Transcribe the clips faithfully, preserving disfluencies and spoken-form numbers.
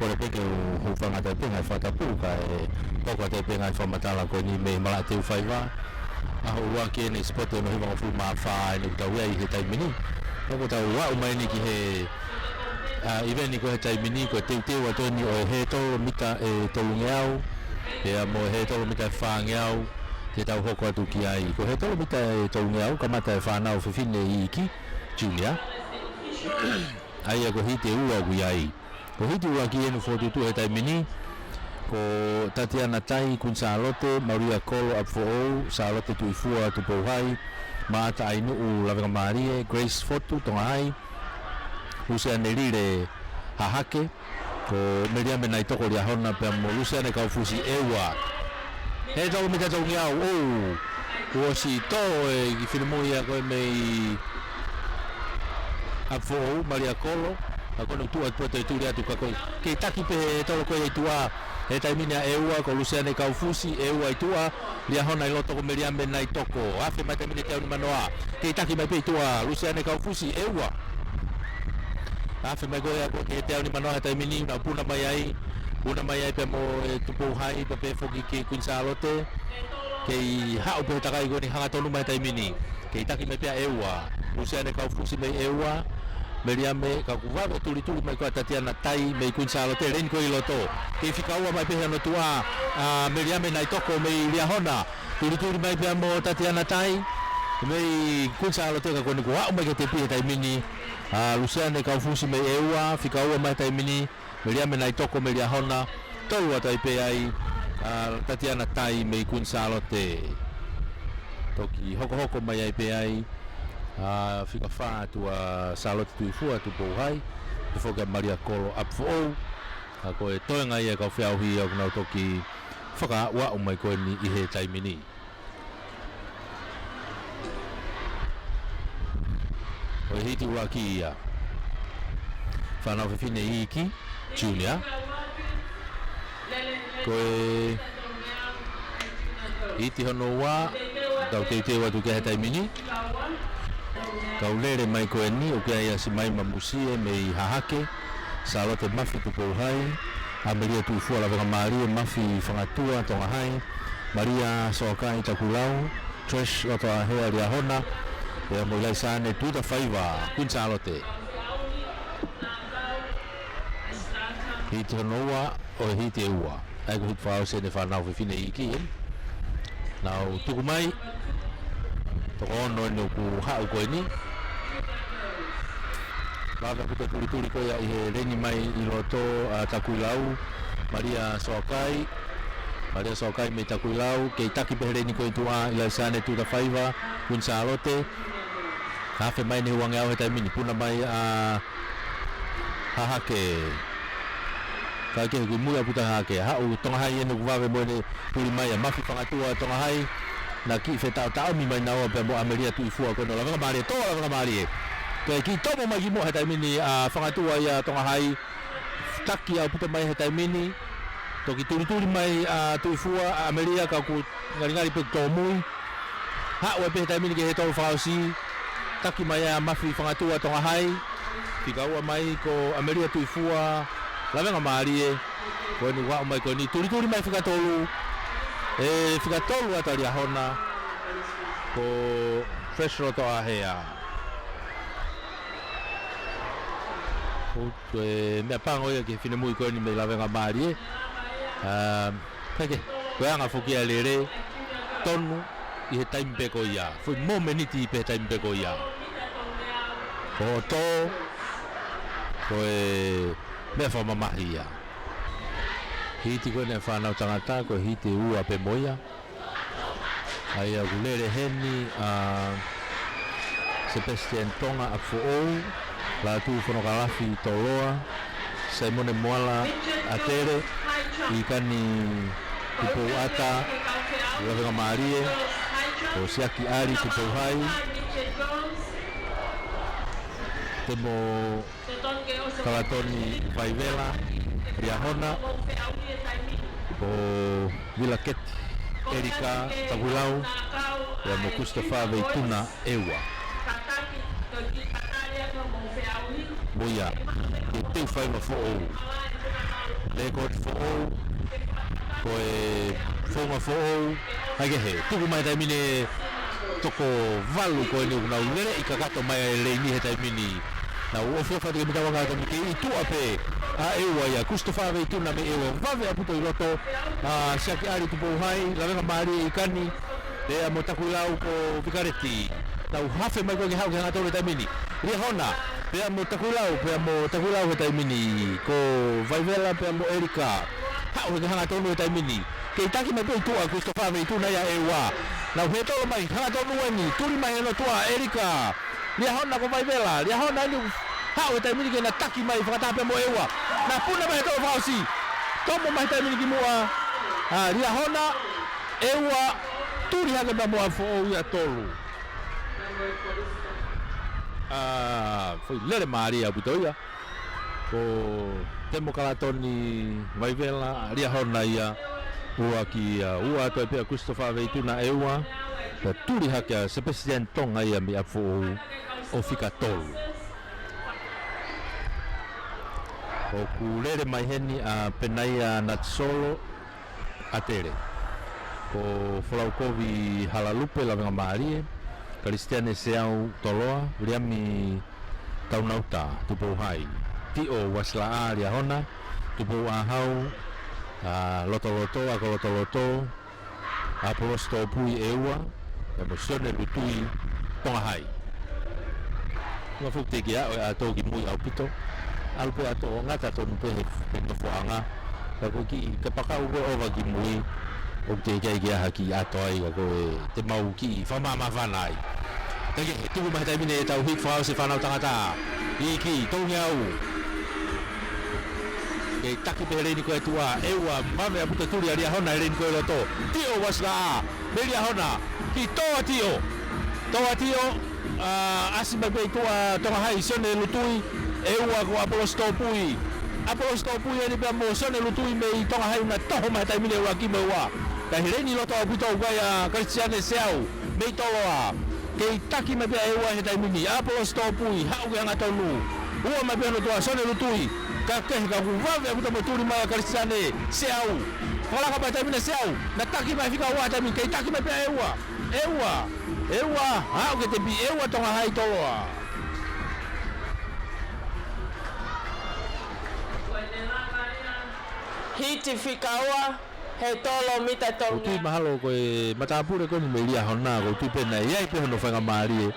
Kole pē ke u hūfanga atu pē ngaahi fakatapu kae hoko atu pē ngaahi fakamatala ko eni mei Malateu Faiva. ʻAho ua ki he sipoti hono hivangofulu mā fā ʻeni ʻoku tau ʻi ai he taimi ni. ʻOku tau aʻu mai ʻeni ki he, ʻa, ʻiveni ko ē he taimi ni, ko e teuteu atu ʻeni ʻo e hētolo mita ʻe tolungeau, pea mo e hētolo mita ʻe fāngeau, te tau hoko atu ki ai. Ko e hētolo mita ʻe tolungeau, kamata ʻe he fānau fefine iiki, junior. ʻA ia ko e hiti ʻe ua ʻoku ʻi ai. Ko e hiti ʻuluaki ʻeni ʻoku fokotuʻutuʻu he taimi ni, ko Tatiana Tai, Kuini Sālote, Malia Kolo, ʻApifoʻou, Sālote Tuʻifua, Tupou Hai, Maʻata ʻAinuʻu, Lavengamālie, Grace Fotu, Tonga Hai, Luseane Lile, Hahake, ko Meliame Naitoko, Liahona, pea mo Luseane Kaufusi, ʻEua. Hētolo mita tolungeau, ʻo, kuo ʻosi tō e kiʻi finemui ia ko ē mei ʻApifoʻou, Malia Kolo, ka ko ʻene tuʻu atu poto e tuli atu ka ko e kei taki pē hētolo ko ē ʻi tuʻa he taimi ni ʻa ʻEua, ko Luseane Kaufusi, ʻEua ʻi tuʻa, Liahona ʻi loto, ko Meliame Naitoko. Afe mai taimi ni teau nimanoa. Kei taki mai pē ʻi tuʻa, Luseane Kaufusi, ʻEua. Afe mai ko ia ko e teau nimanoa he taimi ni, nau puna mai ai. Puna mai ai pea mo e Tupou Hai, pea pehē foki ki Kuini Sālote. Kei haʻu pē he takai ko eni hangatonu mai he taimi ni. Kei taki mai pē ʻa ʻEua. Luseane Kaufusi mei ʻEua. Meliame, ka kuo vave e tulituli mai ko ia ʻa Tatiana Tai mei Kuini Sālote, leni ko ē ʻi loto. Kei fika ua mai pē he hono tuʻa, ʻa Meliame Naitoko mei Liahona. Tulituli mai pea mo Tatiana Tai mei Kuini Sālote ka ko eni kuo aʻu mai ki he tepi he taimi ni. ʻA Luseane Kaufusi mei ʻEua, fika ua mai he taimi ni. Meliame Naitoko mei Liahona, tolu atu ai pē ai, ʻa Tatiana Tai mei Kuini Sālote. Toki hokohoko mai ai pē ai, ʻa fika fā atu ʻa Sālote Tuʻifua, Tupou Hai, pehē foki ʻa Malia Kolo, ʻApifoʻou, ka ko e toenga ia e kau feʻauhi ʻoku nau toki fakaaʻuaʻu mai ko eni ʻi he taimi ni. Ko e hiti ʻuluaki ia. Fānau fefine iiki, junior. Ko e hiti hono ua, tau teuteu atu ki ai he taimi ni. Kau lele mai ko eni, ʻoku ʻi ai ʻa Simaima Musie mei Hahake, Sālote Mafi, Tupou Hai, ʻAmelia Tuʻifua, Lavengamālie, Mafi Fangatua, Tonga Hai, Malia Soakai, Takulau, Trish Lotoʻāhea, Liahona, pea mo ʻIlaisane Tuʻitafaiva, Kuini Sālote. Hiti hono ua ʻo e hiti ʻe ua. ʻA ia ko e hiti fakaʻosi ʻeni e fānau fefine iiki, ē. Nau tuku mai. Toko ono ʻeni ʻoku haʻu ko eni. Vave ʻaupito e tulituli ko ia ʻi he leni mai ʻi loto, ʻa Takuilau, Malia Soakai. Malia Soakai mei Takuilau, kei taki pē he leni ko ē ʻi tuʻa, ʻIlaisane Tuʻitafaiva, Kuini Sālote. Afe mai ʻeni he uangeau he taimi ni, puna mai ʻa Hahake. Kae kehe ʻoku ʻi mui ʻaupito ʻa Hahake. Haʻu Tonga Hai ʻeni ʻoku vave mo ʻene tuli mai ʻa Mafi Fangatua, Tonga Hai. Naʻe kiʻi fetaʻotaʻomi mai naua pea mo ʻAmelia Tuʻifua ko eni ʻo Lavengamālie, tō ʻa Lavengamālie. Pea kiʻi tomo mai kimuʻa he taimi ni ʻa Fangatua ia, Tonga Hai. Taki ʻaupito mai he taimi ni. Toki tulituli mai ʻa Tuʻifua, ʻa ʻAmelia ka ʻoku ngalingali pē ʻoku tōmui. Haʻu ai pē he taimi ni ki he hētolo fakaʻosi. Taki mai ʻa Mafi Fangatua, Tonga Hai. Fika ua mai ko ʻAmelia Tuʻifua, Lavengamālie. Ko eni ʻoku aʻu mai ko eni, tulituli mai fika tolu. ʻE fika tolu atu ʻa Liahona. Ko Fresh Lotoʻāhea. Ko e meʻa pango ia ki he finemui ko eni mei Lavengamālie. ʻA, peke, ko e anga foki ia e lele, tonu ʻi he taimi pē ko ia. Foʻi momeniti pē he taimi pē ko ia. Ko e tō, ko e meʻa fakamamahi ia. Hiti ko eni e fānau tangata, ko e hiti ʻe ua pē mo ia. ʻA ia ʻoku lele heni ʻa Sebastian Tonga ʻApifoʻou, Lātū Fonokalafi Toloa, Saimone Moala ʻAtele, ʻIkani Tupouʻata, Lavengamālie, ko Siaki ʻAli, Tupou Hai, Temo Kalatoni Vaivela, Liahona, ko Vilaketi ʻElika, Takuilau, pea mo Christopher Veituna, ʻEua. Mo ia, ke Teu faiva foʻou. Lēkooti foʻou. Ko e founga foʻou. Kae kehe, tuku mai he taimi ni e toko valu ko eni ʻoku nau lele ʻi kakato mai ai e leini he taimi ni. Nau ʻofiʻofi atu ke mita wanga atu ke ʻi tuʻa pē ʻa ʻEua ia. Christopher Veituna mei ʻEua, vave ʻaupito ʻi loto. ʻA Siaki ʻAli Tupouhai, lavengamālie ʻi kani. Pea mo Takuilau ko Vikareti. Nau hafe mai ko ē ke haʻu ki he hangatonu he taimi ni. Liahona, pea mo Takuilau, pea mo Takuilau he taimi ni. Ko Vaivela, pea mo ʻElika. Haʻu he hangatonu he taimi ni. Kei taki mai pē ʻi tuʻa Christopher Veituna ia ʻEua. Nau hētolo mai, hangatonu eni, tuli mai he lotoa, ʻElika. Liahona ko Vaivela, Liahona eni haʻu he taimi ni ke na taki mai fakataha pea mo ʻEua. Na puna mai he tolo fakaʻosi. Tomo mai he taimi ni ki muʻa. ʻA Liahona, ʻEua, tuli hake pea mo ʻApifoʻou ia tolu. ʻA, foʻi lele mālie ʻaupito ia. Ko Temokalatoni Vaivela, Liahona ia, ua ki, ʻa, ua atu ai pē ʻa Christopher Veituna ʻEua, pea tuli hake ʻa Sebastian Tonga ia mei ʻApifoʻou ʻo fika tolu. ʻOku lele mai heni ʻa Penaia Natisolo, ʻa Tele. Ko Folaukovi Halalupe, lavengamālie. Kalisitiane Seau Toloa, Viliami Taunauta Tupouhai, Tiʻo Uasilaʻā Liahona, Tupou ʻAhau, ʻa Lotoloto, ʻa ko Lotoloto, ʻa Apolosi Tōpui ʻEua, pea mo Sione Lutui Tonga Hai. Ua fuku teke ʻa ʻo e ʻato ki mui ʻaupito. ʻAlu pē ʻato ʻo ngata tonu pē he, he nofoʻanga. Ka ko e kiʻi kapakau ko ē ʻova ki mui. ʻOku teʻeki ai ke ʻi ai ha kiʻi ʻato ai ka ko e te mau kiʻi fakamāmāfana ai. Kae kehe, tuku mai he taimi ni ʻetau hiki fakaʻosi e fānau tangata. Hiki, tolungeau. Kei taki pē he leini ko ē tuʻa, ʻEua, vave ʻaupito tuli ʻa Liahona he leini ko ē loto. Tiʻo Uasilaʻā, mei Liahona, ki Toa Tiʻo. Toa Tiʻo, ʻa, ʻasi mai pē ʻi tuʻa Tonga Hai, Sione Lutui, ʻEua ko Apolosi Tōpui. Apolosi Tōpui eni pea mo Sione Lutui mei Tonga Hai na toho mai he taimi ni ʻEua ki mo ʻEua. Kae he leini loto ʻaupito ʻoku ʻi ai ʻa Kalisitiane Seau mei Toloa. Kei taki mai pē ʻa ʻEua he taimi ni. Apolosi Tōpui, haʻu ki he hangatonu. Ua mai pē hono tuʻa Sione Lutui. Kae kehe ka ʻoku vave ʻaupito mo tuli mai ʻa Kalisitiane Seau. Fakalaka mai he taimi ni ʻa Seau. Na taki mai fika ua he taimi ni. Kei taki mai pē ʻa ʻEua. ʻEua. ʻEua. Haʻu ki he tepi. ʻEua Tonga Hai Toloa. Hiti fika ua. He tolo mita tolu. ʻOku ou tui mahalo ko e matāpule ko eni mei Liahona, ʻoku ou tui pē naʻe ʻi ai pē hono faingamālie.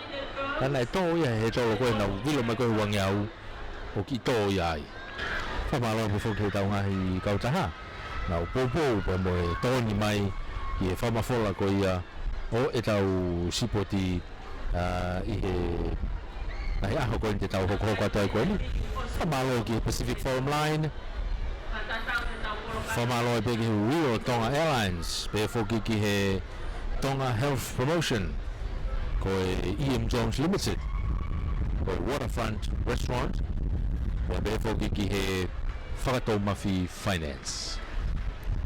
Ka naʻe tō ia he tolo ko ē naʻa ku vilo mai ko ē he uangeau. ʻOku kiʻi tō ia ai. Fakamālō pē foki he ʻetau ngaahi kautaha. Naʻa nau poupou pea mo e tokoni mai ki he fakamafola ko ia ʻo ʻetau sipoti ʻa, ʻi he, ʻa, he ʻaho ko eni te tau hokohoko atu ai ko eni. Fakamālō ki he Pacific Forum Line. Fakamālō pē ki he Rio Tonga Airlines, pehē foki ki he Tonga Health Promotion, ko e E M Jones Limited, ko e Waterfront Restaurant, pea pehē foki ki he Fakatoumafi Finance.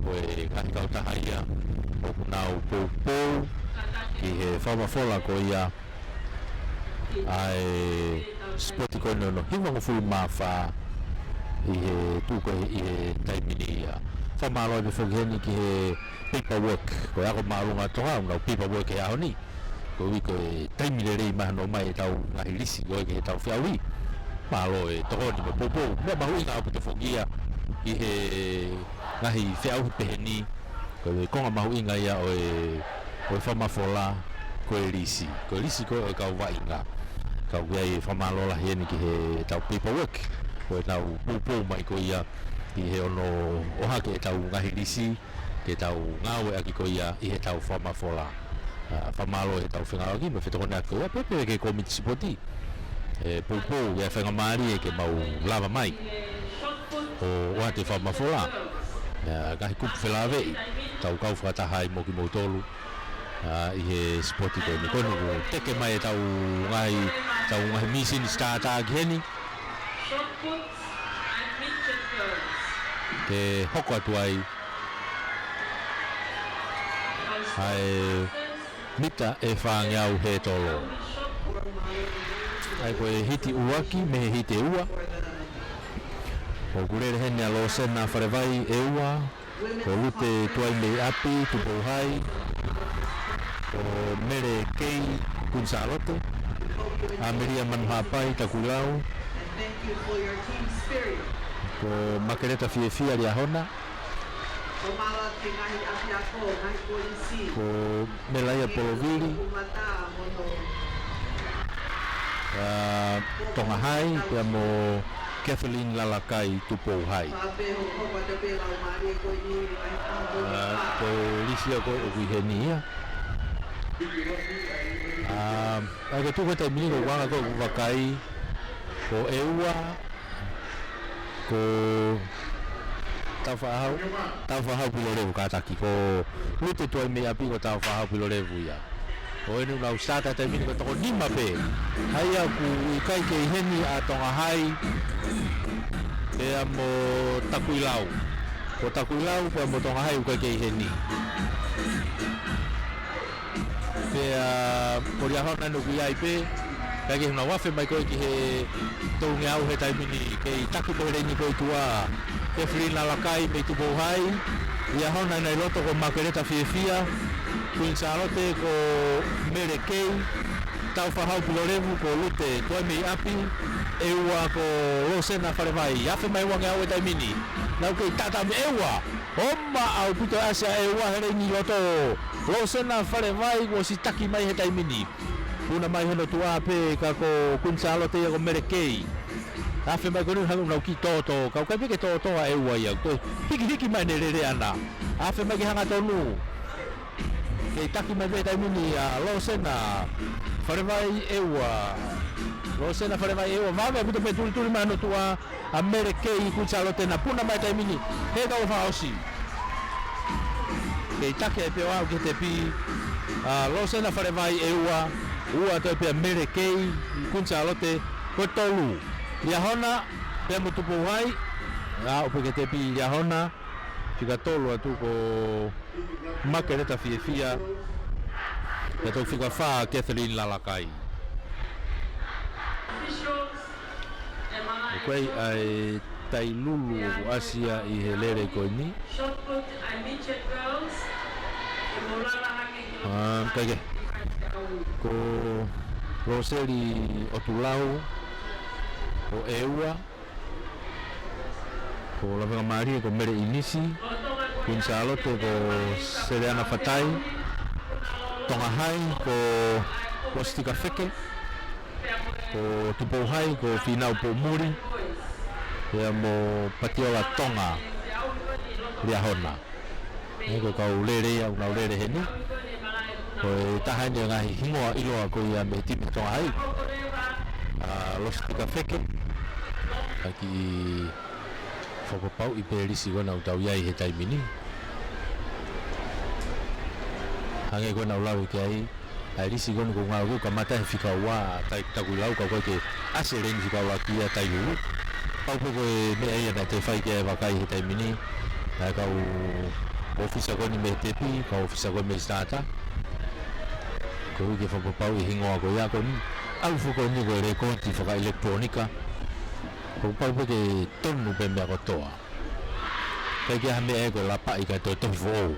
Ko e ngaahi kautaha ia ʻoku nau poupou ki he fakamafola ko ia ʻa e sipoti ko eni hono hivangofulu mā fā ʻi he tuʻu ko ē ʻi he taimi ni ia. Fakamālō pē foki heni ki he Paperwork, ko e ako māʻolunga ʻa Tonga, ʻoku nau paperwork he ʻaho ni. Ko e ʻuhi ko e taimi lelei mahalo mai ʻetau ngaahi lisi ko ē ki heʻetau feʻauhi. Mālō e tokoni mo e poupou. Meʻa mahuʻinga ʻaupito foki ia ʻi he ngaahi feʻauhi pehē ni. Ko e konga mahuʻinga ia ʻo e, ʻo e fakamafola, ko e lisi. Ko e lisi ko ē ʻo e kau vaʻinga. Ka ʻoku ʻi ai e fakamālō lahi eni ki heʻetau paperwork. Ko ʻenau poupou mai ko ia ʻi he hono ʻohake ʻetau ngaahi lisi. Ke tau ngāueʻaki ko ia ʻi heʻetau fakamafola. ʻA, fakamālō heʻetau fengāueʻaki mo e fetokoniʻaki ko ia, pehē pē ki he kōmiti sipoti. ʻE poupou, ʻe faingamālie ke mau lava mai ʻo ʻoatu e fakamafola. ʻA, ngaahi kupu felāveʻi, tau kau fakataha ai mo kimoutolu. ʻA, ʻi he sipoti ko eni, ko eni ʻoku teke mai ʻetau ngaahi, ʻetau ngaahi mīsini sitātā ki heni. Ke hoko atu ai ʻa e mita ʻe fāngeau he tolo. ʻA ia ko e hiti ʻuluaki mei he hiti ʻe ua. ʻOku lele heni ʻa Losena Falevai ʻEua, ko Lute Tuaimeiʻapi Tupou Hai, ko Mele Kei Kuini Sālote, ʻAmelia Manuhaapai Takuilau, ko Makeleta Fiefia Liahona, ko Melaia Polovili, ʻa, Tonga Hai, pea mo Kathleen Lalakai Tupou Hai. ʻA, ko e lisi ia ko ē ʻoku ʻi heni ia. ʻA, ʻa, ko e tuʻu ko ē taimi ni ko e anga ko ē ʻoku vakai, ko ʻEua, ko Taufaʻahau, Taufaʻahau Pilolevu kātaki, ko Lute Tuaimeiʻapi ko Taufaʻahau Pilolevu ia. ʻO eni ʻoku nau sitata he taimi ni ko e toko nima pē. ʻA ia ʻoku ʻikai kei heni ʻa Tonga Hai, pea mo Takuilau. Ko Takuilau, pea mo Tonga Hai ʻoku ʻikai kei heni. Pea ko Liahona ʻoku ʻi ai pē, kae kehe ʻoku nau afe mai ko ē ki he tolungeau he taimi ni, kei taki pē he leini ko ē ʻi tuʻa, Kathleen Lalakai mei Tupou Hai, Liahona ʻi loto ko Makeleta Fiefia, Kuini Sālote ko Mele Kei, Taufaʻahau Pilolevu ko Lute Tuaimeiʻapi, ʻEua ko Losena Falevai, afe mai ʻuangeau he taimi ni, nau kei taʻataʻa mei ʻEua, ʻomai ʻaupito ʻasi ʻa ʻEua he leini ʻi loto, Losena Falevai kuo ʻosi taki mai he taimi ni. Puna mai hono tuʻa pē ka ko Kuini Sālote ia ko Mele Kei. Afe mai ko eni hangē ʻoku nau kiʻi tōtō, ka ʻoku ʻikai pē ke tōtō ʻa ʻEua ia, ko e hikihiki mai ʻene lele ʻana. Afe mai ke hangatonu. Kei taki mai pē he taimi ni ʻa Losena Falevai ʻEua. Losena Falevai ʻEua, vave ʻaupito pē tulituli mai hono tuʻa, ʻa Mele Kei Kuini Sālote naʻe puna mai he taimi ni, he kau fakaʻosi. Kei taki ai pē ʻo aʻu ki he tepi, ʻa Losena Falevai ʻEua, ua toe pē ʻa Mele Kei Kuini Sālote, ko e tolu. Liahona, pea mo Tupou Hai, ʻa, aʻu pē ki he tepi Liahona, fika tolu atu ko Makeleta Fiefia, pea toe fika fā Kathleen Lalakai. ʻOku ʻi ai ʻa e Tailulu ʻoku ʻasi ia ʻi he lele ko eni. ʻA, kae kehe. Ko Loseli ʻOtulau, ko ʻEua, ko Lavengamālie ko Mele ʻInisi, Kuini Sālote ko Seleana Fatai, Tonga Hai ko Lositika Feke, ko Tupou Hai ko Fīnau Poumuli, pea mo Patiola Tonga Liahona. ʻA ia ko e kau lele ia ʻoku nau lele heni. Ko e taha eni ʻo e ngaahi hingoa ʻiloa ko ia mei he timi Tonga Hai, ʻa Lositika Feke. ʻA, kiʻi fakapapauʻi pē lisi ko ena ʻoku tau ʻi ai he taimi ni. Hangē ko ena ʻoku lau ki ai, ʻa e lisi ko eni ʻoku ngāue ko ē kamata he fika ua, Tai Takuilau, ka ʻoku ʻikai ke ʻasi he leini fika ua ki ai ʻa Tailulu. Pau pē ko e meʻa ia naʻe toe fai ki ai e vakai he taimi ni ʻa e kau ʻōfisa ko eni mei he tepi, kau ʻōfisa ko ē mei he sitata. Koeʻuhi ke fakapapauʻi e hingoa ko ia ko eni. ʻAlu foki ko eni ko e lekooti fakaʻilekitulōnika. Ko e pau pē ke tonu pē meʻa kotoa. ʻIkai ke ʻi ai ha meʻa ia ko e lapaʻi kae toe tohi foʻou.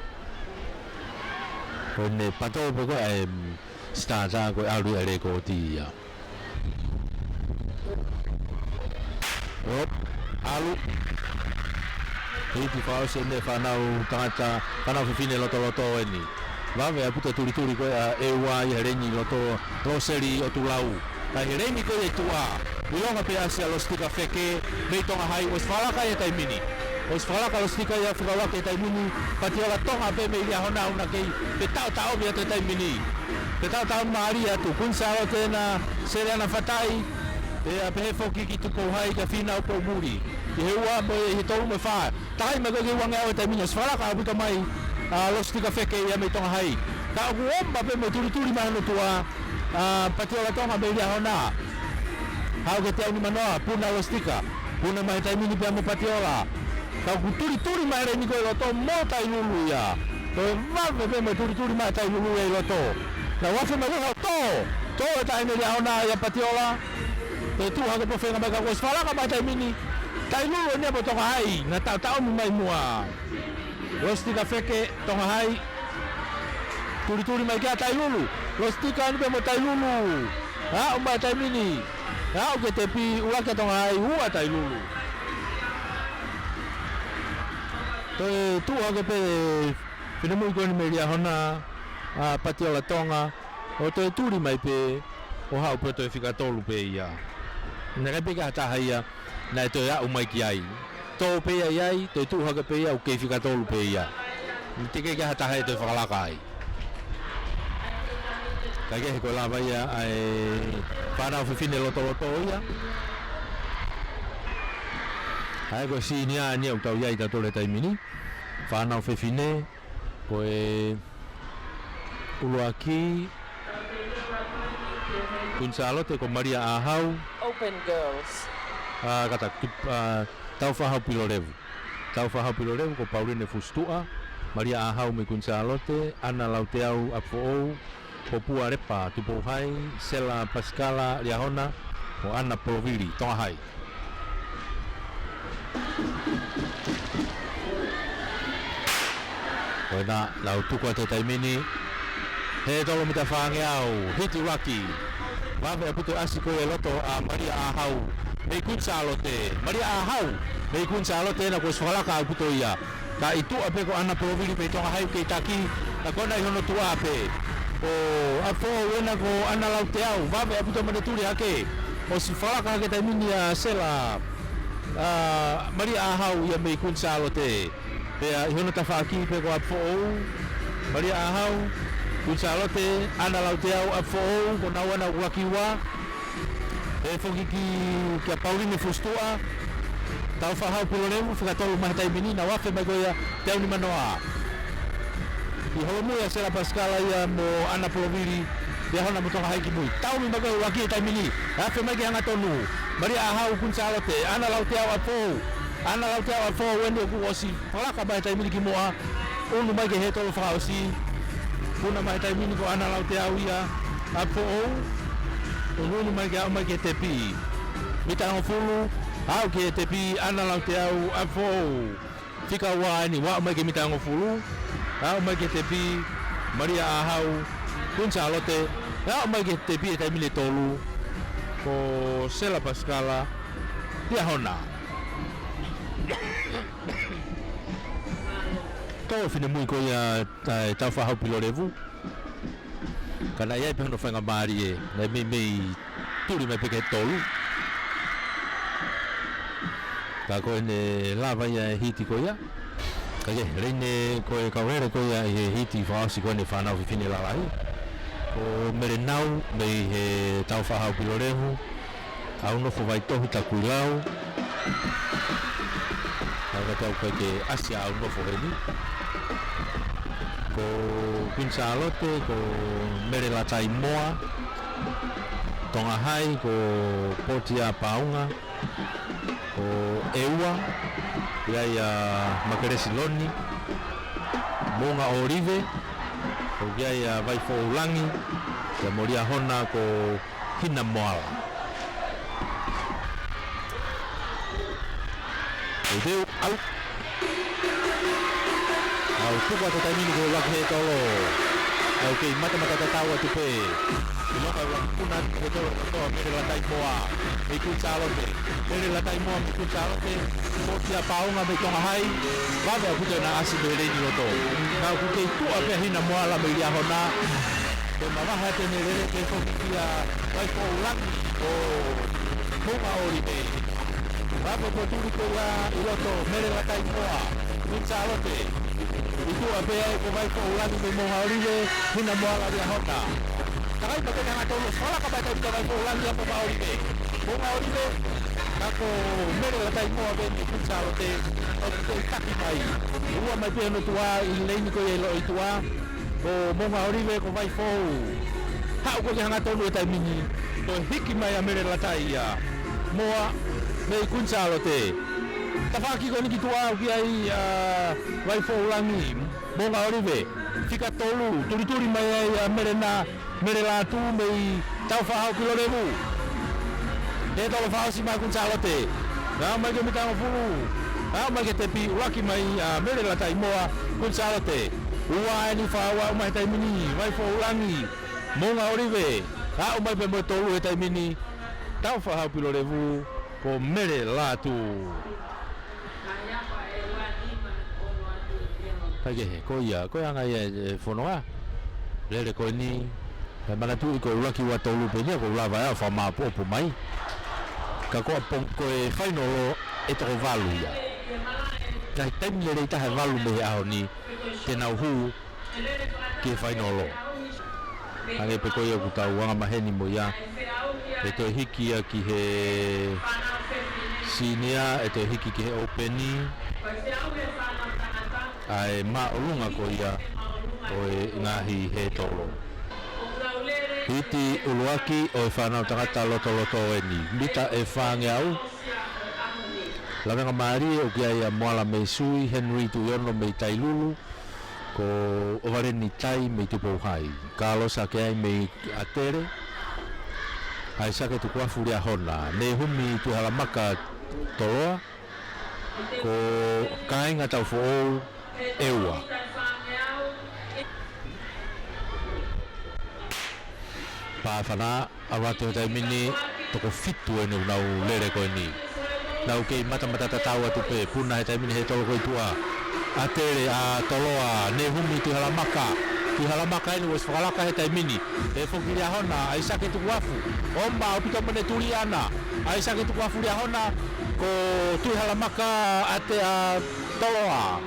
Ko ʻene patō pē ko ē ʻa e, mm, sitata ko e ʻalu ia e lekooti ia. ʻOp, ʻalu. Hiki fakaʻosi eni e fānau tangata, fānau fefine lotoloto eni. Vave ʻaupito e tulituli ko ē ʻa ʻEua ʻi he leini ʻi loto, Loseli ʻOtulau. Ka ʻi he leini ko ē ʻi tuʻa, ʻilonga pē ʻasi ʻa Lositika Feke mei Tonga Hai, ʻosi fakalaka ia he taimi ni. ʻOsi fakalaka ʻa Lositika ia fika ua ki ai he taimi ni, Patiola Tonga pē mei Liahona ʻoku na kei fetaʻotaʻomi atu he taimi ni. Fetaʻotaʻomi mālie atu, Kuini Sālote ʻena, Seleana Fatai, pea pehē foki ki Tupou Hai kia Fīnau Poumuli. ʻI he ua mo e, ʻi he tolu mo e fā. Takai mai ko ē ki he ua ngeau he taimi ni, ʻosi fakalaka ʻaupito mai ʻa Lositika Feke ia mei Tonga Hai. Ka ʻoku ʻomai pē mo e tulituli mai hono tuʻa ʻa Patiola Tonga mei Liahona. Haʻu ki he teau nimanoa, puna ʻa Lositika. Puna mai he taimi ni pea mo Patiola. Ka ʻoku tulituli mai he leini ko ē ʻi loto mo Tailulu ia. Toe vave pē mo e tulituli mai ʻa Tailulu ia ʻi loto. Nau afe mai ko ē ʻo tō. Tō e taʻahine Liahona ʻia Patiola. Toe tuʻu hake pē ʻo feinga mai ka kuo ʻosi fakalaka mai he taimi ni. Tailulu eni ia mo Tonga Hai, naʻa taʻotaʻomi mai muʻa. Lositika Feke, Tonga Hai. Tulituli mai kia Tailulu. Lositika eni pē mo Tailulu. Aʻu mai taimi ni. Aʻu ki he tepi, ʻuluaki ʻa Tonga Hai, ua ʻa Tailulu. Toe tuʻu hake pē finemui ko eni mei Liahona, ʻa Patiola Tonga, ʻo toe tuli mai pē, ʻo haʻu pē toe fika tolu pē ia. Naʻe ʻikai pē ke ʻi ai ha taha ia, naʻe toe aʻu mai ki ai. Tō pē ia ʻi ai, toe tuʻu hake pē ia, ʻoku kei fika tolu pē ia. Teʻeki ke ʻi ai ha taha ia ʻe toe fakalaka ai. Kae kehe ko e lava ia ʻa e fānau fefine lotoloto ia. ʻA ia ko e senior eni ia ʻoku tau ʻi ai tautolu he taimi ni. Fānau fefine, ko e ʻuluaki, Kuini Sālote, ko Malia ʻAhau. Open girls. ʻA, kātaki, ʻa, Tāufaʻāhau Pilolevu. Tāufaʻāhau Pilolevu, ko Pauline Fusituʻa, Malia ʻAhau mei Kuini Sālote, ʻAna Lauteau ʻApifoʻou, ko Pua Lepa Tupou Hai, Sela Pasikala Liahona, mo ʻAna Polovili Tonga Hai. Ko ena, nau tuku atu he taimi ni. He tolo mita fāngeau, hiti ʻuluaki. Vave ʻaupito e ʻasi ko ia ʻi loto ʻa Malia ʻAhau mei Kuini Sālote. Malia ʻAhau mei Kuini Sālote ena kuo ʻosi fakalaka ʻaupito ia. Ka ʻi tuʻa pē ko ʻAna Polovili mei Tonga Hai kei taki, ka ko ena ʻi hono tuʻa pē. Ko ʻApifoʻou ena ko ʻAna Lauteau, vave ʻaupito mo ʻene tuli hake. ʻOsi fakalaka hake taimi ni ʻa Sela, ʻa, Malia ʻAhau ia mei Kuini Sālote. Pea ʻi hono tafaʻaki pē ko ʻApifoʻou, Malia ʻAhau, Kuini Sālote, ʻAna Lauteau, ʻApifoʻou, ko naua ena ʻuluaki ua. ʻE foki ki, kia Pauline Fusituʻa, Tāufaʻāhau Pilolevu, fika tolu mai he taimi ni, nau afe mai ko ia, teau nimanoa. ʻI holomui ʻa Sela Pasikala ia mo ʻAna Polovili, Liahona mo Tonga Hai ki mui. Taʻomi mai ko ia ʻuluaki he taimi ni, afe mai ki he hangatonu. Malia ʻAhau Kuini Sālote, ʻAna Lauteau ʻApifoʻou, ʻAna Lauteau ʻApifoʻou eni ʻoku ʻosi fakalaka mai he taimi ni ki muʻa, unu mai ki he tolo fakaʻosi. Puna mai he taimi ni ko ʻAna Lauteau ia ʻApifoʻou. Unuunu mai ke aʻu mai ki he tepi. Mita hongofulu, aʻu ki he tepi ʻAna Lauteau ʻApifoʻou. Fika ua eni, ua aʻu mai ki he mita hongofulu. Aʻu mai ki he tepi Malia ʻAhau Kuini Sālote. Aʻu mai ki he tepi he taimi ni ʻe tolu. Ko Sela Pasikala Liahona. Ko e finemui ko ia ʻa e Tāufaʻāhau Pilolevu. Ka naʻe ʻi ai pē hono faingamālie, naʻe meimei tuli mai pē ki he tolu. Ka ko ʻene lava ia e hiti ko ia. Ka ke, laine ko e kau lele ko ia ʻi he hiti fakaʻosi ko eni fānau fefine lalahi. Ko Mele Nau mei he Tāufaʻāhau Pilolevu. ʻAunofo Vaitohi Takuilau. Ka ʻoku ʻikai ke ʻasi ʻa ʻAunofo heni. Ko Kuini Sālote, ko Mele Lataimoa. Tonga Hai, ko Pōtia Paunga. Ko ʻEua, ʻi ai ʻa Makelesi Loni. Moʻunga ʻŌlive, ko ʻi ai ʻa Vaifoʻoulangi. Pea mo Liahona ko Hina Moala. ʻOku teu ʻalu. ʻOku tuku atu taimi ni ko e ʻuluaki he tolo. ʻOku kei matamata tatau atu pē. ʻIlonga ʻuluaki puna atu he tolo ko Mele Lataimoa mei Kuini Sālote. Mele Lataimoa mei Kuini Sālote. Pōtia Paunga mei Tonga Hai. Vave ʻaupito ʻena ʻasi mei he leini loto. Ka ʻoku kei tuʻa pē ʻa Hina Moala mei Liahona. Ke mavahe atu ʻene lele ke foki kia Vaifoʻoulangi ʻo Moʻunga ʻŌlive. Vave ko e tuli ko ia ʻi loto, Mele Lataimoa, Kuini Sālote. ʻI tuʻa pē ai ko Vaifoʻoulangi mei Moʻunga ʻŌlive, Hina Moala Liahona. Takai pē ke hangatonu, fakalaka mai taimi kia Vaifoʻoulangi ʻa Moʻunga ʻŌlive. Moʻunga ʻŌlive, ka ko Mele Lataimoa pē mei Kuini Sālote, ʻoku kei taki mai. Ua mai pē hono tuʻa, ʻi he leini ko ia ʻi loto ʻi tuʻa. Ko Moʻunga ʻŌlive, ko Vaifou. Haʻu ko ē ke hangatonu he taimi ni. Ko e hiki mai ʻa Mele Lataimoa mei Kuini Sālote. Tafaʻaki ko eni ki tuʻa ʻoku ʻi ai ʻa Vaifoʻoulangi. Moʻunga ʻŌlive. Fika tolu. Tulituli mai ai ʻa Mele na. Mele Latu mei Tāufaʻāhau Pilolevu. He tolo fakaʻosi mai Kuini Sālote. Aʻu mai ki he mita hongofulu. Aʻu mai ki he tepi, ʻuluaki mai ʻa Mele Lataimoa, Kuini Sālote. Ua eni fā ua aʻu mai he taimi ni, Vaifoʻoulangi, Moʻunga ʻŌlive. Aʻu mai pē mo e tolu he taimi ni, Taufaʻahau Pilolevu, ko Mele Latu. Kaikehe, ko ia, ko e anga ia e, e fononga. Lele ko eni, ʻe manatuʻi ko e ʻuluaki ua tolu pē eni ia, ko e lava ʻo fakamāʻopoʻopo mai. Ka ko e pong-, ko e fainolo ʻe toko valu ia. Ka he taimi lelei taha ʻe valu mei he ʻaho ni, te nau hū ki he fainolo. Hangē pē ko ia ʻoku tau anga maheni mo ia. ʻE toe hiki ia ki he senior, ʻe toe hiki ki he open. ʻA e māʻolunga ko ia ʻo e ngaahi hētolo. Hiti ʻuluaki ʻo e fānau tangata lotoloto eni. Mita ʻe fāngeau. Lavengamālie ʻoku ʻi ai ʻa Moala mei Sui, Henry Tuʻiono mei Tailulu, ko ʻOvaleni Tai mei Tupou Hai, Kalosa Keai mei ʻAtele, ʻAisake Tukuafu Liahona, Nehumi Tuʻihalamaka Toloa, ko Kāinga Taufoʻou ʻe ua. Pāfana, ʻalu atu he taimi ni, toko fitu eni ʻoku nau lele ko eni. Nau kei matamata tatau atu pē, puna he taimi ni hētolo ko ē ʻi tuʻa. ʻAtele ʻa Toloa, Nehumi Tuʻihalamaka. Tuʻihalamaka eni ʻosi fakalaka he taimi ni. Pehē foki ki Liahona, ʻAisake Tukuafu. ʻOmai ʻaupito mo ʻene tuli ʻaʻana. ʻAisake Tukuafu Liahona, ko Tuʻihalamaka ʻAtele ʻa Toloa.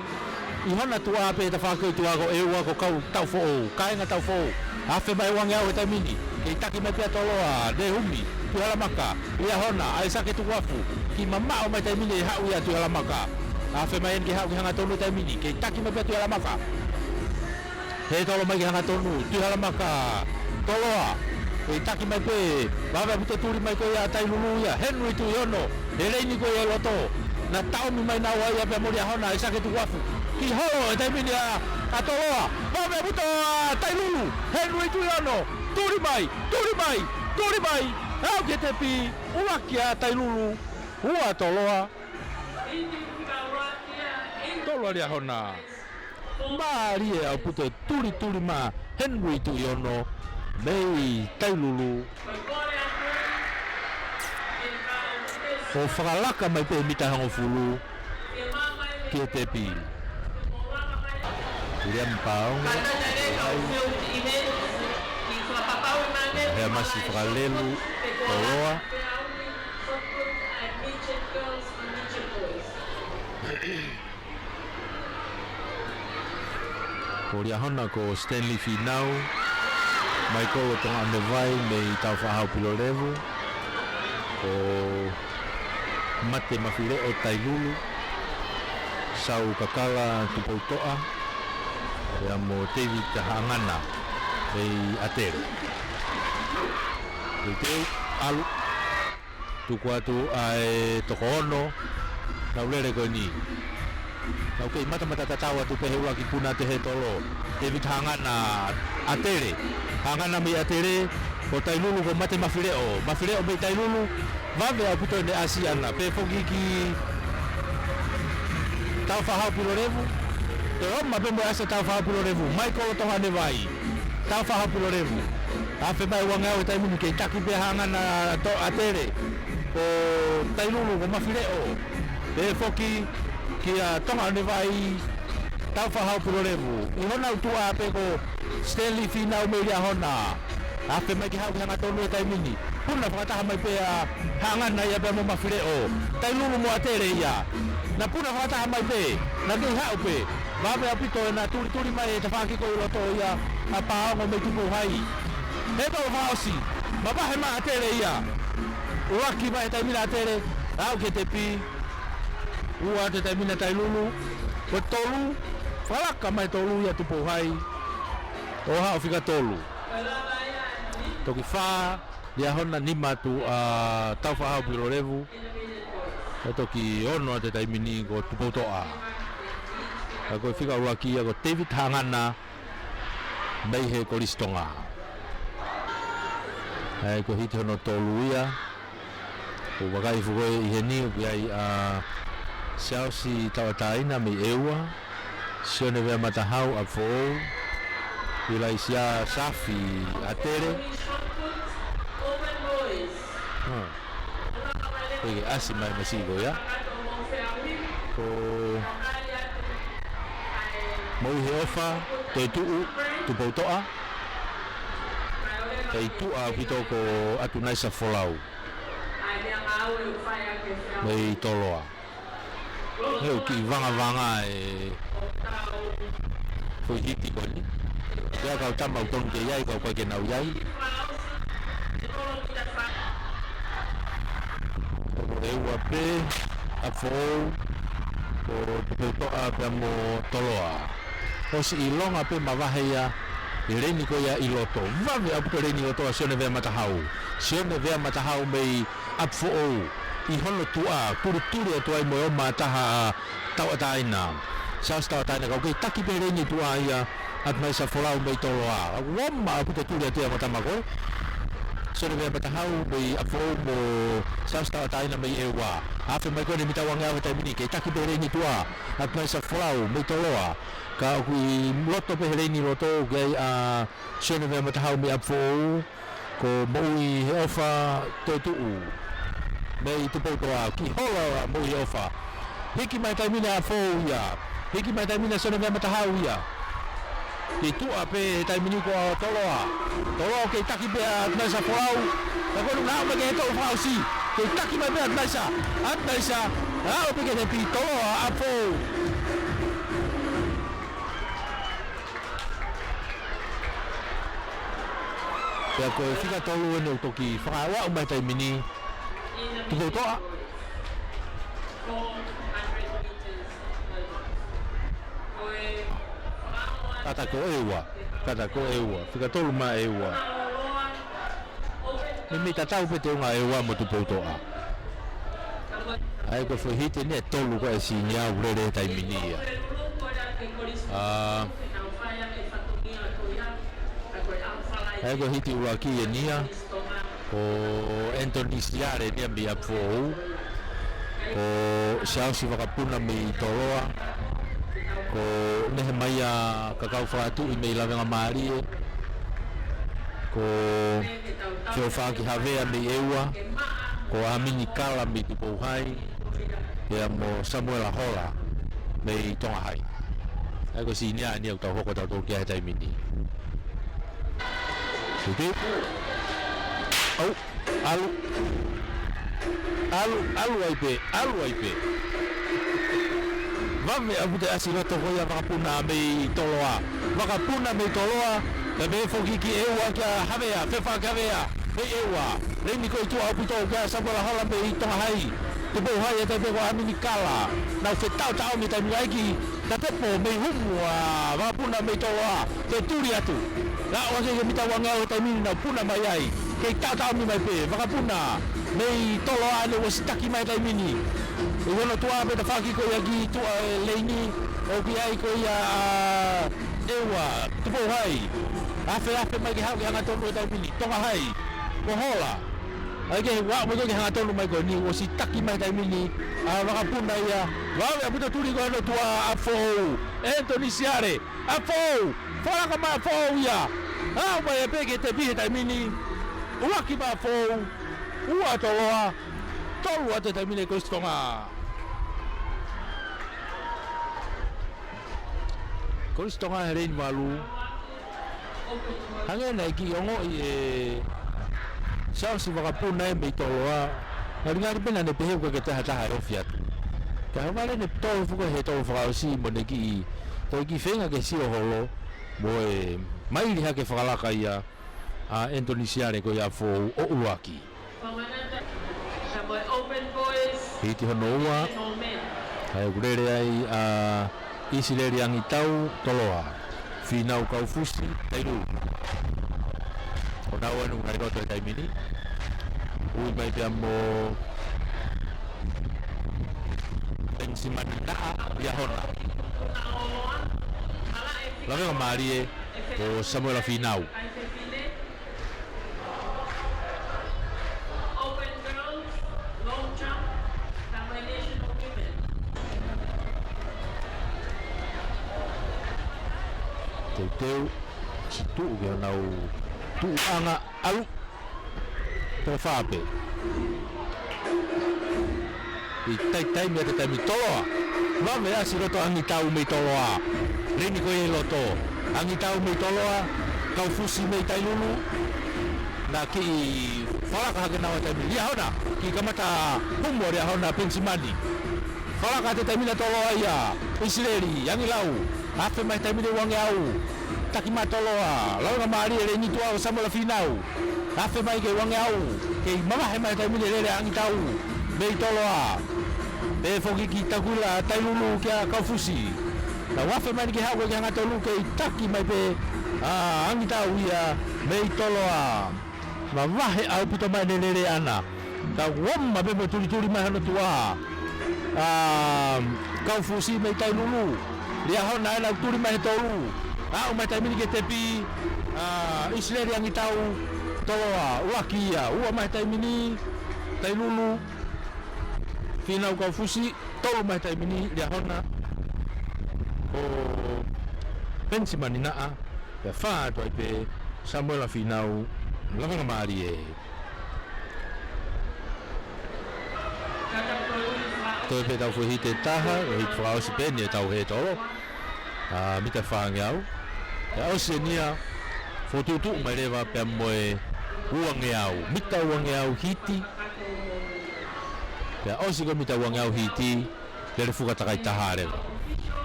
ʻI hona tuʻa pē he tafaʻaki ʻi tuʻa ko ʻEua ko Kau Taufoʻou, Kāinga Taufoʻou. Afe mai ʻe uangeau he taimi ni, kei taki mai pē ʻa Toloa, Nehumi Tuʻihalamaka, Liahona, ʻAisake Tukuafu, kei mamaʻo mai taimi ni ʻe haʻu ia Tuʻihalamaka. Afe mai eni ke haʻu ki hangatonu he taimi ni, kei taki mai pē ʻa Tuʻihalamaka. Hētolo mai ki hangatonu, Tuʻihalamaka, Toloa, kei taki mai pē, vave ʻaupito e tuli mai ko ia ʻa Tailulu ia, Henry Tuʻiono, he leini ko ia ʻi loto. Naʻa tau ō mai naua ia pea mo Liahona, ʻAisake Tukuafu. Kiʻi holo he taimi ni ʻa, ʻa Toloa. Vave ʻaupito ʻa Tailulu, Henry Tuʻiono. Tuli mai, tuli mai, tuli mai. Aʻu ki he tepi, ʻuluaki ʻa Tailulu, ua ʻa Toloa. Tolu ʻa Liahona. Mālie ʻaupito e tulituli mai ʻa Henry Tuʻiono mei Tailulu. ʻO fakalaka mai pē he mita hongofulu ki he tepi. Viliami Paongo. Hea Masi Fakalelu Toloa. Ko Liahona ko Stanley Finau, Michael Tongaʻonevai mei Taufaʻahau Pilolevu, ko Mate Mafileʻo Tailulu, Sau Kakala Tupoutoʻa, pea mo David Haʻangana mei ʻAtele. Teuteu, ʻalu. Tuku atu ʻa e toko ono, nau lele ko eni. Nau kei matamata tatau atu pē he ʻuluaki puna ʻa e hētolo. David Haʻangana, ʻAtele. Haʻangana mei ʻAtele, ko Tailulu ko Mate Mafileʻo. Mafileʻo mei Tailulu, vave ʻaupito ʻene ʻasi ʻaʻana. Pehē foki ki Taufaʻahau Pilolevu. Toe ō mai pē mo e ʻasi ʻa Taufaʻahau Pilolevu. Michael Tongaʻonevai. Taufaʻahau Pilolevu. Afe mai ʻe uangeau he taimi ni kei taki pē ʻa Haʻangana ʻa to-, ʻAtele. Ko Tailulu, ko Mafileʻo. Pehē foki kia Tongaʻonevai, Taufaʻahau Pilolevu. ʻI hona ʻutuʻa pē ko Stanley Finau mei Liahona. Afe mai ke haʻu ki hangatonu he taimi ni. Puna fakataha mai pē ʻa Haʻangana ia pea mo Mafileʻo. Tailulu mo ʻAtele ia. Naʻa puna fakataha mai pē. Naʻa kei haʻu pē. Vave ʻaupito ʻena tulituli mai he tafaʻaki ko ē ʻi loto ia ʻa Paongo mei Tupou Hai. Hētolo fakaʻosi. Mavahe mai ʻAtele ia. ʻUluaki mai he taimi ni ʻa ʻAtele. Aʻu ki he tepi. Ua ʻa e taimi ni ʻa Tailulu. Ko e tolu. Fakalaka mai tolu ia Tupou Hai. ʻO haʻu fika tolu. Toki fā, Liahona, nima atu ʻa Taufaʻahau Pilolevu. Pea toki ono ʻa e taimi ni ko Tupoutoʻa. Ka ko e fika ʻuluaki ia ko David Haʻangana mei he Kolisi Tonga. ʻA ia ko e hiti hono tolu ia. ʻOku vakai foki ʻi heni ʻoku ʻi ai ʻa Siaosi Tauʻatāina mei ʻEua, Sione Veamatahau ʻApifoʻou, ʻIlaisiā Safi ʻAtele. Ē, ʻasi mai masiʻi ko ia. Ko Moʻuiheʻofa Toetuʻu Tupoutoʻa. Kei tuʻa ʻaupito ko ʻAtunaisa Folau mei Toloa. He ʻoku kiʻi vangavanga e foʻi hiti ko eni. Pea kau tama ʻoku tonu ke ʻi ai, kau ʻikai ke nau ʻi ai. Ko ʻEua pē, ʻApifoʻou, ko Tupoutoʻa pea mo Toloa. ʻOsi ʻilonga pē mavahe ia ʻi he leini ko ia ʻi loto. Vave ʻaupito leini ʻi loto ʻa Sione Veamatahau. Sione Veamatahau mei ʻApifoʻou ʻi hono tuʻa, tulituli atu ai mo e ō mai taha ʻa Tauʻatāina. Siaosi Tauʻatāina, ka ʻoku kei taki pē leini tuʻa ia ʻa ʻAtunaisa Folau mei Toloa. ʻOku ō mai ʻaupito, tuli atu ia mo e tama ko ē. Sione Veamatahau mei ʻApifoʻou mo Siaosi Tauʻatāina mei ʻEua. Afe mai ko eni mita uangeau he taimi ni, kei taki pē leini tuʻa ʻa ʻAtunaisa Folau mei Toloa. Ka ʻoku ʻi loto pē he leini ʻi loto, ʻoku ʻi ai ʻa Sione Veamatahau mei ʻApifoʻou, ko Moʻuiheʻofa Toetuʻu mei Tupoutoʻa, kiʻi hola ʻa Moʻuiheʻofa. Hiki mai he taimi ni ʻa ʻApifoʻou ia. Hiki mai he taimi ni ʻa Sione Veamatahau ia. Kei tuʻa pē he taimi ni ko Toloa. Toloa kei taki pē ʻa ʻAtunaisa Folau. Ka ko eni ʻoku nau ō mai ki he tolu fakaʻosi. Kei taki mai pē ʻa ʻAtunaisa. ʻAtunaisa, ʻa ō pē ki he tepi, Toloa, ʻApifoʻou. Pea ko e fika tolu eni ʻoku toki fakaaʻu mai he taimi ni. Tupoutoʻa. Kata ko ʻEua. Kata ko ʻEua. Fika tolu mai ʻEua. Meimei tatau pē teunga ʻEua mo Tupoutoʻa. ʻA ia ko e foʻi hiti eni ʻe tolu ko ē ʻa e sīnia ʻoku lele he taimi ni ia. ʻA, ʻa ia ko e hiti ʻuluaki eni ia, ko Anthony Siale eni ia mei ʻApifoʻou. Ko Siaosi Vakapuna mei Toloa. Ko Nehemaia Kakaufakatuʻi mei Lavengamālie. Ko Feofaki Havea mei ʻEua, ko ʻAmini Kala mei Tupou Hai, pea mo Samuela Hola mei Tonga Hai. ʻA ia ko e sīnia eni ʻoku tau hoko tautolu ki ai he taimi ni. Tutu. ʻAu, ʻalu. ʻAlu, ʻalu ai pē, ʻalu ai pē. Vave ʻaupito e ʻasi loto ko ia ʻa Vakapuna mei Toloa. Vakapuna mei Toloa, pea mei foki ki ʻEua kia Havea, Feofaki Havea, mei ʻEua. Leini ko ē ʻi tuʻa ʻaupito kia Samuela Hola mei Tonga Hai. Tupou Hai ʻa e taimi ko ē ko ʻAmini Kala. Nau fetaʻotaʻomi taimi laiki, tatepo mei humu ʻa Vakapuna mei Toloa. Kei tuli atu. Naʻa ʻosi ke mita uangeau he taimi ni nau puna mai ai. Kei taʻotaʻomi mai pē. Vakapuna mei Toloa eni ʻosi taki mai he taimi ni. ʻI hono tuʻa pē tafaʻaki ko ia ki tuʻa e leini, ʻoku ʻi ai ko ia ʻa ʻEua, Tupou Hai. Afeafe mai ke haʻu ke hangatonu he taimi ni. Tonga Hai. Ko Hola. ʻA ia ke ua mo ke hangatonu mai ko eni, ʻosi taki mai he taimi ni ʻa Vakapuna ia. Vave ʻaupito tuli ko ē hono tuʻa ʻa ʻApifoʻou. Anthony Siale. ʻApifoʻou. Fakalaka mai ʻApifoʻou ia. ʻAu mai pē ki he tepi he taimi ni. ʻUluaki mai ʻApifoʻou. Ua Toloa. Tolu atu he taimi ni Kolisi Tonga. Kolisi Tonga he leini valu. Hangē naʻe kiʻi ongoʻi ʻe Siaosi Vakapuna ia mei Toloa. Ngalingali pē naʻa ne pehē ʻoku ʻikai ke toe ha taha ʻe ofi atu. Ka ʻohovale ʻene tō foki he tolu fakaʻosi mo ʻene kiʻi, toe kiʻi feinga ke sio holo mo e maili hake fakalaka ia ʻa Anthony Siale ko ia ʻApifoʻou ʻo ʻuluaki. Hiti hono ua, ʻa ia ʻoku lele ai ʻa ʻIsileli Angitau, Toloa. Fīnau Kaufusi, Tailu. Ko naua eni ʻoku nau ʻi loto he taimi ni. Ui mai pea mo Penisimani Naʻa Liahona. Lavengamālie, ko Samuela Fīnau. Open girls, no Teuteu, siʻi tuʻu ki honau tuʻuʻanga ʻalu. Toe fā pē. ʻI taimi ʻa e taimi Toloa. Vave ʻasi loto Angitau mei Toloa. Leni ko e loto. Angitau mei Toloa. Kaufusi mei Tailulu. Naʻe kiʻi falaka hake naua taimi. Liahona. Kiʻi kamata humu ʻa Liahona Penisimani. Falaka ʻa e taimi na Toloa ia. ʻIsileli, Angilau. Afe mai taimi ni Uangeau. Taki mai Toloa. Launga mālie Leni Tuʻa ʻo Samuela Finau. Afe mai ki Uangeau. Kei mavahe mai taimi ni lele Angitau. Mei Toloa. Pea foki ki Takuila Tailulu kia Kaufusi. Naʻe afe mai ni ke haʻu ko e ki hangatonu kei taki mai pē ʻa Angitau ia mei Toloa. Mavahe ʻaupito mai ʻene lele ʻana. Ka uoma pē mo tulituli mai hono tuʻa. ʻA, Kaufusi mei Tailulu. Liahona ʻena tuli mai he tolu. Aʻu mai taimi ni ki he tepi. ʻA, ʻIsileli Angitau. Toloa. ʻUluaki ia. Ua mai taimi ni. Tailulu. Finau Kaufusi. Tolu mai taimi ni Liahona. Ko Penisimani Naʻa. Pea fā atu ai pē Samuela Finau, Lavengamālie. Toe pē tau foʻi hiti ʻe taha, ʻo hiti fakaʻosi pē eni ʻetau hē tolo. ʻA, mita fāngeau. Pea ʻosi eni ia, fokotuʻutuʻu mai leva pea mo e uangeau. Mita uangeau hiti. Pea ʻosi ko e mita uangeau hiti. Lele fuka takai taha leva.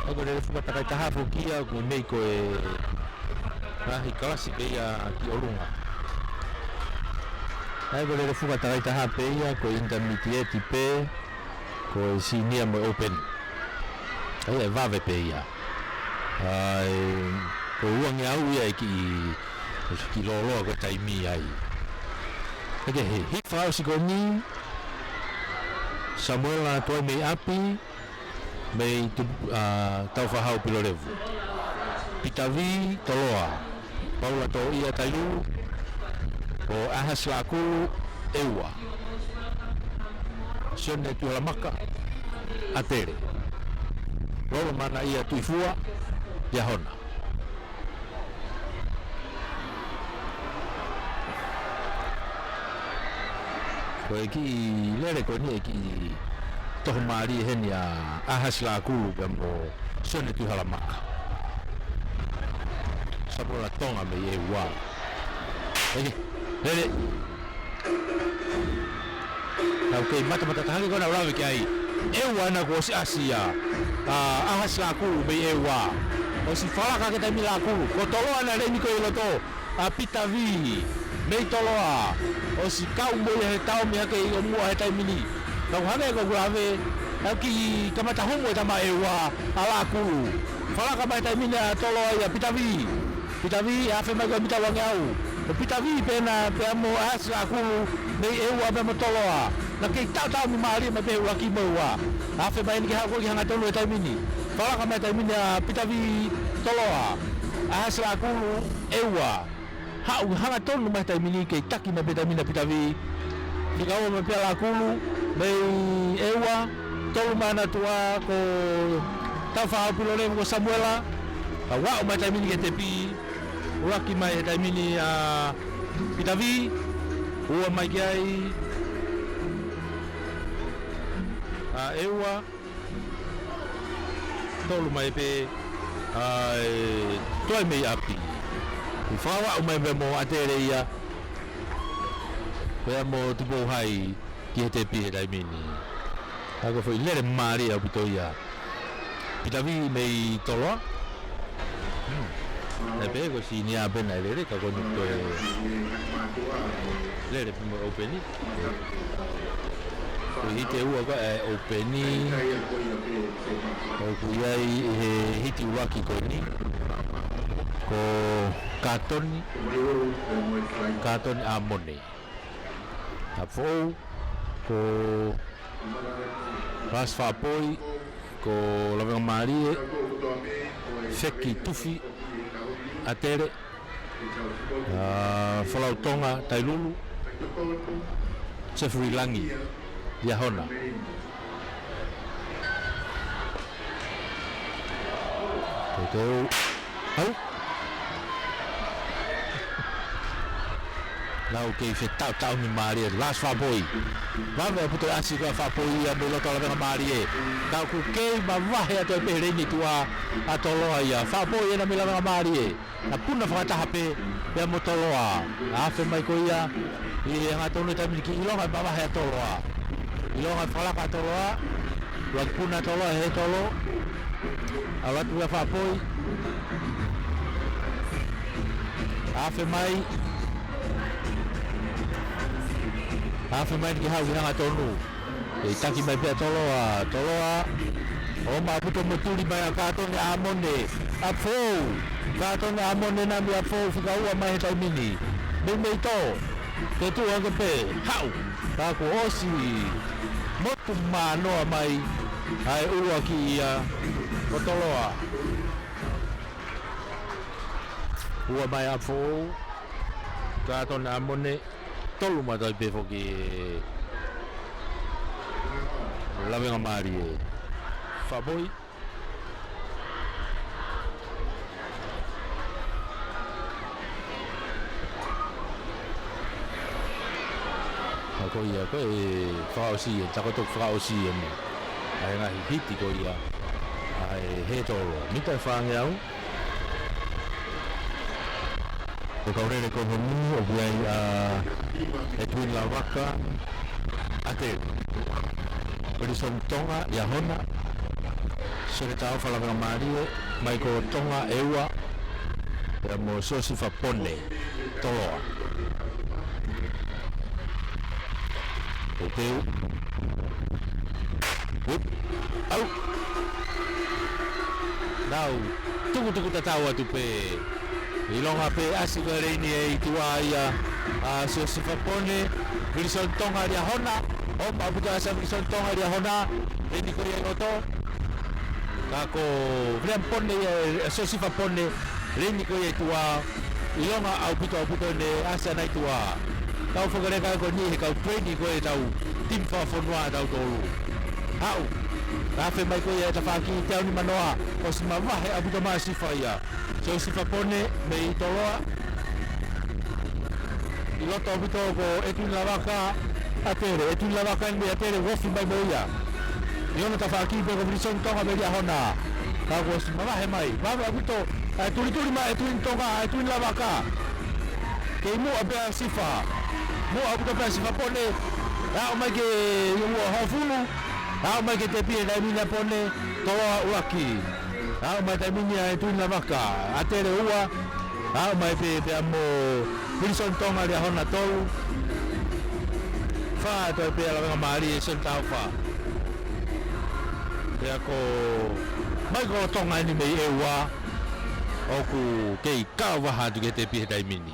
ʻA ko e lele fuka takai taha foki ia ko e meʻa ko e ngaahi kalasi pē ia ki ʻolunga. ʻA ko e lele fuka takai taha pē ia ko e intermediate pē, ko e senior mo e open. ʻA ia ʻe vave pē ia. ʻA e, ko e uangeau ia ʻe kiʻi, kiʻi lōloa ko e taimi ai. ʻEke he, hiki fakaʻosi ko eni, Samuela Tuʻa mei ʻapi, mei Tu-, ʻa, Taufahau Pilolevu. Pita Vī Toloa, Paula Toʻia Tailulu, ko ʻAhasi Lakulu ʻEua. Sione Tuʻihalamaka ʻAtele. Lolo Mana ia Tuʻifua, Liahona. Ko e kiʻi lele ko eni ʻe kiʻi toho mālie heni ʻa ʻAhasi Lakulu pea mo Sione Tuʻihalamaka. Samuela Tonga mei ʻEua. ʻEke, lele. Nau kei matamata taha ange ko ena ʻo lave ki ai. ʻEua ʻena kuo ʻosi ʻasi ia. ʻA, ʻAhasi Lakulu mei ʻEua. ʻOsi falaka ki he taimi Lakulu. Ko Toloa ʻena leni ko ē ʻi loto. ʻA Pita Vī. Mei Toloa. ʻOsi kau mo ia he taomi hake ʻi ʻolunga he taimi ni. Ka ʻoku hangē ko ʻeku lave. Nau kiʻi kamata humu e tama ʻEua. ʻA Lakulu. Falaka mai taimi ni ʻa Toloa ia Pita Vī. Pita Vī, afe mai ko e mita uangeau. Ko Pita Vī pē ʻena pea mo ʻAhasi Lakulu, mei ʻEua pea mo Toloa. Naʻe kei taʻotaʻomi mālie mai pē ʻuluaki mo e ua. Afe mai eni ke haʻu ko e ki hangatonu he taimi ni. Falaka mai taimi ni ʻa Pita Vī Toloa. ʻAhasi Lakulu, ʻEua. Haʻu hangatonu mai taimi ni kei taki mai pē taimi ni ʻa Pita Vī. Fika ua mai pē ʻa Lakulu, mei ʻEua. Tolu mai ʻena tuʻa ko Taufahau Pilolevu ko Samuela. Ka ʻoku aʻu mai taimi ni ki he tepi. ʻUluaki mai he taimi ni ʻa Pita Vī, ua mai ki ai ʻa ʻEua, tolu mai pē ʻa e Tuʻa mei ʻapi. ʻI fakaʻau mai pē mo ʻAtele ia, pea mo Tupou Hai. Ki he tepi he taimi ni. ʻA ko e foʻi lele mālie ʻaupito ia. Pita Vī mei Toloa. Hmm. Naʻe pehē ko e senior pē ʻena ʻe lele ka ko eni ko e lele pē mo e open. Ko e hiti ʻe ua ko e open. ʻOku ʻi ai he hiti ʻuluaki ko eni. Ko Katoni. Katoni ʻAmone. ʻA Foʻou, ko Lasi Faʻapoi, ko Lavengamālie, Feki Tufi, ʻAtele, ʻa Folau Tonga, Tailulu, Jeffrey Langi, Liahona. Teuteu. Au. Au kei fetautau ni mālie, last Faʻapoi. Vave ʻaupito e ʻasi ko ia ʻa Faʻapoi ia mei loto Lavengamālie. Ka ʻoku kei mavahe atu ai pē he leini tuʻa ʻa Toloa ia. Faʻapoi ena mei Lavengamālie. Naʻe puna fakataha pē, pea mo Toloa. Afe mai ko ia, ʻi he hangatonu e taimi ni ki ʻilonga e mavahe ʻa Toloa. ʻIlonga e fakalaka ʻa Toloa. Ua ki puna Toloa, he Tolo. ʻAlu atu ia Faʻapoi. Afe mai. Afe mai ni ke haʻu ki hangatonu. ʻE taki mai pea Toloa, Toloa. ʻOma ʻaupito mo tuli mai ʻa Kātone ʻAmone. ʻApou. Kātone ʻAmone nami ʻApou fika ua mai he taimi ni. Meimei tō. Ke tuʻu hake pē. Haʻu. Ka kuo ʻosi. Motu manoa mai. ʻA e ua ki ia. Ko Toloa. Ua mai ʻApou. Kātone ʻAmone. Tolu mai atu ai pē foki Lavengamālie. Faʻapoi. Ka ko ia, ko e fakaʻosi ē, tā ko e toki fakaʻosi eni. ʻA e ngaahi hiti ko ia. ʻA e he Tolo. Mita ʻe fāngeau. Ko e kau lele ko eni, ʻoku ʻi ai ʻa Edwin Lavaka, ʻAtele. Wilson Tonga, Liahona. Sele Taufa Lavengamālie, Michael Tonga, ʻEua. Pea mo Siosifa Pone, Toloa. Teuteu. Up. Au. Nau tukutuku tatau atu pē. ʻIlonga pē ʻasi ko e leini ʻi tuʻa ia ʻa Siosifa Pone, Wilson Tonga Liahona. ʻOma ʻaupito ʻa Wilson Tonga Liahona. Leini ko ia ʻi loto. Ka ko William Pone ia, ʻa Siosifa Pone. Leini ko ia ʻi tuʻa, ʻilonga ʻaupito ʻaupito ʻene ʻasi ʻana ʻi tuʻa. Tau fakaleka ko eni he kau training ko e tau team fakafonua tau tolu. Haʻu, afe mai ko ia e tafaʻaki teau nimanoa, ʻosi mavahe ʻaupito mai Sifa ia. Siosifa Pone mei Toloa. ʻI loto ʻaupito ko Edwin Lavaka, ʻAtele, Edwin Lavaka eni mei ʻAtele, ofi mai mo ia. ʻI hono tafaʻaki pē ko Wilson Tonga mei Liahona. Ka kuo ʻosi mavahe mai, vave ʻaupito, ʻa e tulituli mai Edwin Tonga, Edwin Lavaka. Kei muʻa pē ʻa Sifa. Muʻa ʻaupito pē ʻa Sifa Pone. Aʻu mai ke ua hongofulu. Aʻu mai ke tepi he taimi ni ʻa Pone, Toloa ʻuluaki. Aʻu mai taimi ni ʻa Edwin Lavaka, ʻAtele ua. Aʻu mai pē pea mo Wilson Tonga Liahona tolu. Fā atu ai pē ʻa Lavengamālie Sele Taufa. Pea ko Michael Tonga eni mei ʻEua. ʻOku kei kau vaha atu ki he tepi he taimi ni.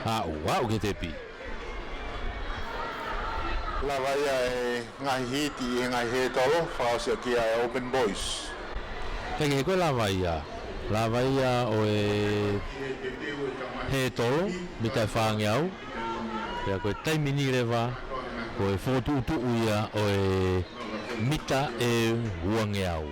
Aʻu, aʻu ki he tepi. Lava ia e ngaahi hiti ʻi he ngaahi he Tolo, fakaʻosi ʻaki ʻa e Open Boys. Teʻeki ke ko e lava ia. Lava ia ʻo e he Tolo, mita ʻe fāngeau. Pea ko e taimi ni leva, ko e fokotuʻutuʻu ia ʻo e mita ʻe uangeau.